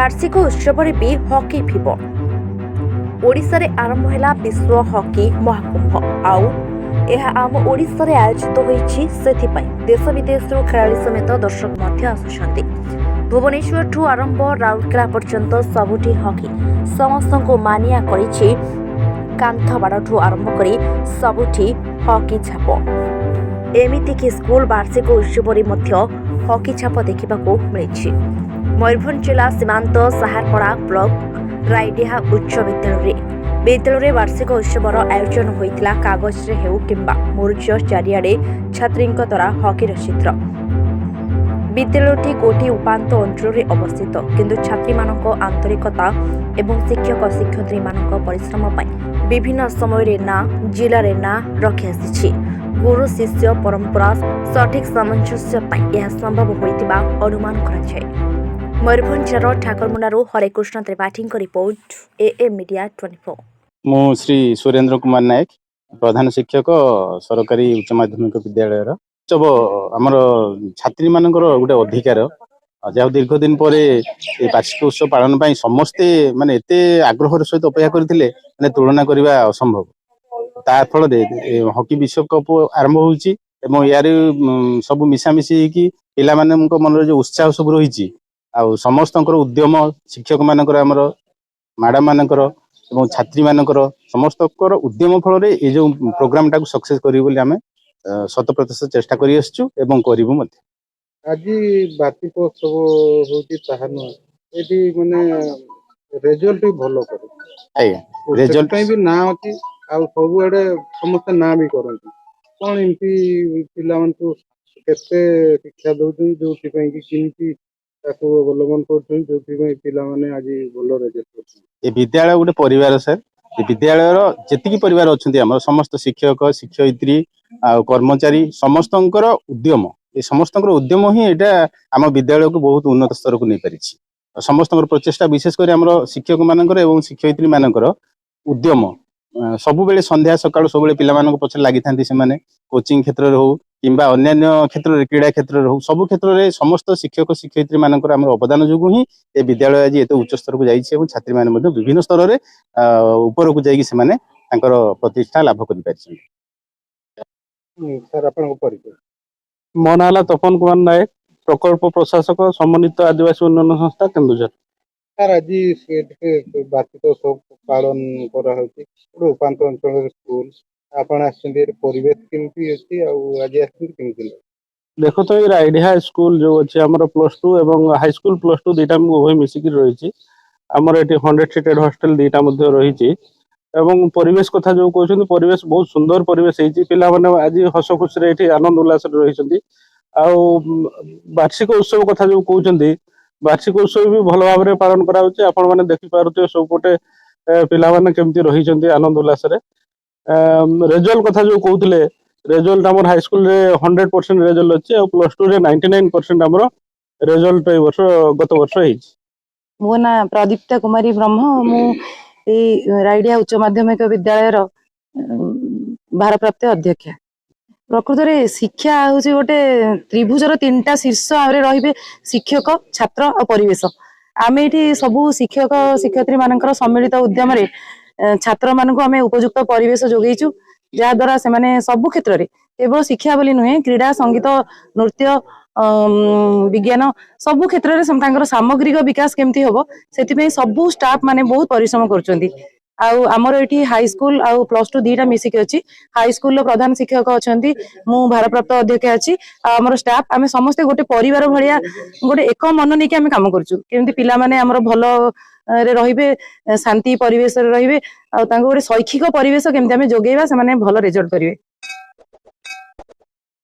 ବାର୍ଷିକ ଉତ୍ସବରେ ବି hockey fever. ଓଡ଼ିଶାରେ ଆରମ୍ଭ ହେଲା ବିଶ୍ୱ ହକି ମହାକୁମ୍ଭ, ଆଉ ଏହା ଆମ ଓଡ଼ିଶାରେ ଆୟୋଜିତ ହୋଇଛି। ସେଥିପାଇଁ ଦେଶ ବିଦେଶରୁ ଖେଳାଳି ସମେତ ଦର୍ଶକ ମଧ୍ୟ ଆସୁଛନ୍ତି। ଭୁବନେଶ୍ୱରଠୁ ଆରମ୍ଭ ରାଉରକେଲା ପର୍ଯ୍ୟନ୍ତ ସବୁଠି ହକି ସମସ୍ତଙ୍କୁ ମାନିଆ କରିଛି। କାନ୍ଥ ବାଡ଼ଠୁ ଆରମ୍ଭ କରି ସବୁଠି ହକି ଛାପ। ଏମିତିକି ସ୍କୁଲ ବାର୍ଷିକ ଉତ୍ସବରେ ମଧ୍ୟ ହକି ଛାପ ଦେଖିବାକୁ ମିଳିଛି। ମୟୂରଭଞ୍ଜ ଜିଲ୍ଲା ସୀମାନ୍ତ ସାହାରପଡ଼ା ବ୍ଲକ ରାଇଡିହା ଉଚ୍ଚ ବିଦ୍ୟାଳୟରେ ବାର୍ଷିକ ଉତ୍ସବର ଆୟୋଜନ ହୋଇଥିଲା। କାଗଜରେ ହେଉ କିମ୍ବା ମୁରୁଜ, ଚାରିଆଡ଼େ ଛାତ୍ରୀଙ୍କ ଦ୍ୱାରା ହକିର ଚିତ୍ର। ବିଦ୍ୟାଳୟଟି ଗୋଟିଏ ଉପାନ୍ତ ଅଞ୍ଚଳରେ ଅବସ୍ଥିତ, କିନ୍ତୁ ଛାତ୍ରୀମାନଙ୍କ ଆନ୍ତରିକତା ଏବଂ ଶିକ୍ଷକ ଶିକ୍ଷୟିତ୍ରୀମାନଙ୍କ ପରିଶ୍ରମ ପାଇଁ ବିଭିନ୍ନ ସମୟରେ ନାଁ ଜିଲ୍ଲାରେ ନାଁ ରଖିଆସିଛି। ଗୁରୁ ଶିଷ୍ୟ ପରମ୍ପରା ସଠିକ୍ ସାମଞ୍ଜସ୍ୟ ପାଇଁ ଏହା ସମ୍ଭବ ହୋଇଥିବା ଅନୁମାନ କରାଯାଏ। ମୟୂରଭଞ୍ଜ ଜିଲ୍ଲାର ଠାକୁରମୁଣ୍ଡାରୁ ହରେକୃଷ୍ଣ ତ୍ରିପାଠୀଙ୍କ ରିପୋର୍ଟ, ଏଏମ୍ ମିଡିଆ 24। ମୁଁ ଶ୍ରୀ ସୁରେନ୍ଦ୍ର କୁମାର ନାୟକ, ପ୍ରଧାନ ଶିକ୍ଷକ, ସରକାରୀ ଉଚ୍ଚ ମାଧ୍ୟମିକ ବିଦ୍ୟାଳୟର। ଉତ୍ସବ ଆମର ଛାତ୍ରୀମାନଙ୍କର ଗୋଟେ ଅଧିକାର। ଆଉ ଯାହା ଦୀର୍ଘ ଦିନ ପରେ ଏ ବାର୍ଷିକ ଉତ୍ସବ ପାଳନ ପାଇଁ ସମସ୍ତେ ମାନେ ଏତେ ଆଗ୍ରହର ସହିତ ଅପେକ୍ଷା କରିଥିଲେ, ମାନେ ତୁଳନା କରିବା ଅସମ୍ଭବ। ତା ଫଳରେ ଏ ହକି ବିଶ୍ୱକପ ଆରମ୍ଭ ହଉଛି ଏବଂ ୟାରି ସବୁ ମିଶାମିଶି ହେଇକି ପିଲାମାନଙ୍କ ମନରେ ଯୋଉ ଉତ୍ସାହ ସବୁ ରହିଛି, ଆଉ ସମସ୍ତଙ୍କର ଉଦ୍ୟମ, ଶିକ୍ଷକ ମାନଙ୍କର, ଆମର ମ୍ୟାଡାମ ମାନଙ୍କର ଏବଂ ଛାତ୍ରୀ ମାନଙ୍କର, ସମସ୍ତଙ୍କର ଉଦ୍ୟମ ଫଳରେ ଏଇ ଯୋଉ ପ୍ରୋଗ୍ରାମଟାକୁ ସକ୍ସେସ କରିବୁ ବୋଲି ଆମେ ଶତ ପ୍ରତିଶତ ଚେଷ୍ଟା କରି ଆସିଛୁ ଏବଂ କରିବୁ ମଧ୍ୟ। ଆଜି ବାର୍ଷିକ ଉତ୍ସବ ହଉଛି ତାହା ନୁହେଁ, ଏଠି ମାନେ ରେଜଲ୍ଟ ବି ଭଲ କରେ। ଆଜ୍ଞା, ରେଜଲ୍ଟ ସେଥିପାଇଁ ବି ନାଁ ଅଛି ଆଉ ସବୁଆଡେ ସମସ୍ତେ ନାଁ ବି କରନ୍ତି। କଣ ଏମିତି ପିଲାମାନଙ୍କୁ କେତେ ଶିକ୍ଷା ଦଉଛନ୍ତି, ଯୋଉଥିପାଇଁ କି କେମିତି ତାକୁ ଅବଲମ୍ବନ କରୁଛନ୍ତି, ଯୋଉଥିପାଇଁ ପିଲାମାନେ ଆଜି ଭଲ ରେଜଲ୍ଟ କରୁଛନ୍ତି? ଏ ବିଦ୍ୟାଳୟ ଗୋଟେ ପରିବାର ସାର୍। ଏ ବିଦ୍ୟାଳୟର ଯେତିକି ପରିବାର ଅଛନ୍ତି, ଆମର ସମସ୍ତ ଶିକ୍ଷକ ଶିକ୍ଷୟିତ୍ରୀ ଆଉ କର୍ମଚାରୀ, ସମସ୍ତଙ୍କର ଉଦ୍ୟମ, ଏ ସମସ୍ତଙ୍କର ଉଦ୍ୟମ ହିଁ ଏଇଟା ଆମ ବିଦ୍ୟାଳୟକୁ ବହୁତ ଉନ୍ନତ ସ୍ତରକୁ ନେଇପାରିଛି। ଆଉ ସମସ୍ତଙ୍କର ପ୍ରଚେଷ୍ଟା, ବିଶେଷ କରି ଆମର ଶିକ୍ଷକ ମାନଙ୍କର ଏବଂ ଶିକ୍ଷୟିତ୍ରୀ ମାନଙ୍କର ଉଦ୍ୟମ, ସବୁବେଳେ ସନ୍ଧ୍ୟା ସକାଳୁ ସବୁବେଳେ ପିଲାମାନଙ୍କ ପଛରେ ଲାଗିଥାନ୍ତି ସେମାନେ। କୋଚିଂ କ୍ଷେତ୍ରରେ ହଉ କିମ୍ବା ଅନ୍ୟାନ୍ୟ କ୍ଷେତ୍ରରେ, କ୍ରୀଡ଼ା କ୍ଷେତ୍ରରେ ହଉ, ସବୁ କ୍ଷେତ୍ରରେ ସମସ୍ତ ଶିକ୍ଷକ ଶିକ୍ଷୟିତ୍ରୀ ମାନଙ୍କର ଆମର ଅବଦାନ ଯୋଗୁଁ ହିଁ ଏ ବିଦ୍ୟାଳୟ ଆଜି ଏତେ ଉଚ୍ଚ ସ୍ତରକୁ ଯାଇଛି ଏବଂ ଛାତ୍ରୀମାନେ ମଧ୍ୟ ବିଭିନ୍ନ ସ୍ତରରେ ଉପରକୁ ଯାଇକି ସେମାନେ ତାଙ୍କର ପ୍ରତିଷ୍ଠା ଲାଭ କରିପାରିଛନ୍ତି। ସାର୍, ଆପଣଙ୍କ ପରିଚୟ? ମୋ ନାଁ ହେଲା ତପନ କୁମାର ନାୟକ, ପ୍ରକଳ୍ପ ପ୍ରଶାସକ, ସମନ୍ୱିତ ଆଦିବାସୀ ଉନ୍ନୟନ ସଂସ୍ଥା, କେନ୍ଦୁଝର। ସାର୍, ଆଜି ସେ ବାର୍ଷିକ ଉତ୍ସବ ପାଳନ କରାହଉଛି ଗୋଟେ ଉପାନ୍ତ ଅଞ୍ଚଳରେ ସ୍କୁଲ। ଆପଣ ଆସିଛନ୍ତି, ଏଠି ପରିବେଶ କେମିତି ଅଛି ଆଉ ଆଜି ଆସିଛନ୍ତି, କେମିତି ଲାଗୁଛି? ଦେଖନ୍ତୁ, ଏଇ ରାଇଡିହା ସ୍କୁଲ ଯୋଉ ଅଛି ଆମର, ପ୍ଲସ ଟୁ ଏବଂ ହାଇସ୍କୁଲ ପ୍ଲସ ଟୁ ଦିଟା ଉଭୟ ମିଶିକି ରହିଛି। ଆମର ଏଠି 100 ସିଟେଡ୍ ହଷ୍ଟେଲ ଦିଟା ମଧ୍ୟ ରହିଛି। ଏବଂ ପରିବେଶ କଥା ଯୋଉ କହୁଛନ୍ତି, ପରିବେଶ ବହୁତ ସୁନ୍ଦର ପରିବେଶ ହେଇଛି। ପିଲାମାନେ ଆଜି ହସ ଖୁସିରେ ଏଠି ଆନନ୍ଦ ଉଲ୍ଲାସରେ ରହିଛନ୍ତି। ଆଉ ବାର୍ଷିକ ଉତ୍ସବ କଥା ଯୋଉ କହୁଛନ୍ତି, ବାର୍ଷିକ ଉତ୍ସବ ବି ଭଲ ଭାବରେ ପାଳନ କରାଯାଉଛି। ଆପଣମାନେ ଦେଖିପାରୁଥିବେ ସବୁପଟେ ପିଲାମାନେ କେମିତି ରହିଛନ୍ତି ଆନନ୍ଦ ଉଲ୍ଲାସରେ। ରେଜଲ୍ଟ କଥା ଯୋଉ କହୁଥିଲେ, ରେଜଲ୍ଟ ଆମର ହାଇସ୍କୁଲରେ 100% ରେଜଲ୍ଟ ଅଛି ଆଉ ପ୍ଲସ ଟୁରେ 99% ଆମର ରେଜଲ୍ଟ ଏଇ ବର୍ଷ, ଗତ ବର୍ଷ ହେଇଛି। ମୋ ନାଁ ପ୍ରଦୀପ୍ତା କୁମାରୀ ବ୍ରହ୍ମ। ମୁଁ ଏଇ ରାଇଡିଆ ଉଚ୍ଚ ମାଧ୍ୟମିକ ବିଦ୍ୟାଳୟର ଭାରପ୍ରାପ୍ତ ଅଧ୍ୟକ୍ଷା। ପ୍ରକୃତରେ ଶିକ୍ଷା ହଉଛି ଗୋଟେ ତ୍ରିଭୁଜର ତିନିଟା ଶୀର୍ଷ ଆରେ ରହିବେ ଶିକ୍ଷକ, ଛାତ୍ର ଆଉ ପରିବେଶ। ଆମେ ଏଇଠି ସବୁ ଶିକ୍ଷକ ଶିକ୍ଷୟିତ୍ରୀ ମାନଙ୍କର ସମ୍ମିଳିତ ଉଦ୍ୟମରେ ଛାତ୍ର ମାନଙ୍କୁ ଆମେ ଉପଯୁକ୍ତ ପରିବେଶ ଯୋଗେଇଛୁ, ଯାହାଦ୍ୱାରା ସେମାନେ ସବୁ କ୍ଷେତ୍ରରେ, କେବଳ ଶିକ୍ଷା ବୋଲି ନୁହେଁ, କ୍ରୀଡ଼ା, ସଙ୍ଗୀତ, ନୃତ୍ୟ, ବିଜ୍ଞାନ, ସବୁ କ୍ଷେତ୍ରରେ ତାଙ୍କର ସାମଗ୍ରିକ ବିକାଶ କେମିତି ହବ, ସେଥିପାଇଁ ସବୁ ଷ୍ଟାଫ ମାନେ ବହୁତ ପରିଶ୍ରମ କରୁଛନ୍ତି। ଆଉ ଆମର ଏଠି ହାଇସ୍କୁଲ ଆଉ ପ୍ଲସ ଟୁ ଦିଟା ମିଶିକି ଅଛି। ହାଇସ୍କୁଲର ପ୍ରଧାନ ଶିକ୍ଷକ ଅଛନ୍ତି, ମୁଁ ଭାରପ୍ରାପ୍ତ ଅଧ୍ୟକ୍ଷ ଅଛି ଆଉ ଆମର ଷ୍ଟାଫ। ଆମେ ସମସ୍ତେ ଗୋଟେ ପରିବାର ଭଳିଆ ଗୋଟେ ଏକ ମନ ନେଇକି ଆମେ କାମ କରୁଛୁ, କେମିତି ପିଲାମାନେ ଆମର ଭଲ ରେ ରହିବେ, ଶାନ୍ତି ପରିବେଶରେ ରହିବେ ଆଉ ତାଙ୍କୁ ଗୋଟେ ଶୈକ୍ଷିକ ପରିବେଶ କେମିତି ଆମେ ଯୋଗେଇବା, ସେମାନେ ଭଲ ରେଜଲ୍ଟ କରିବେ।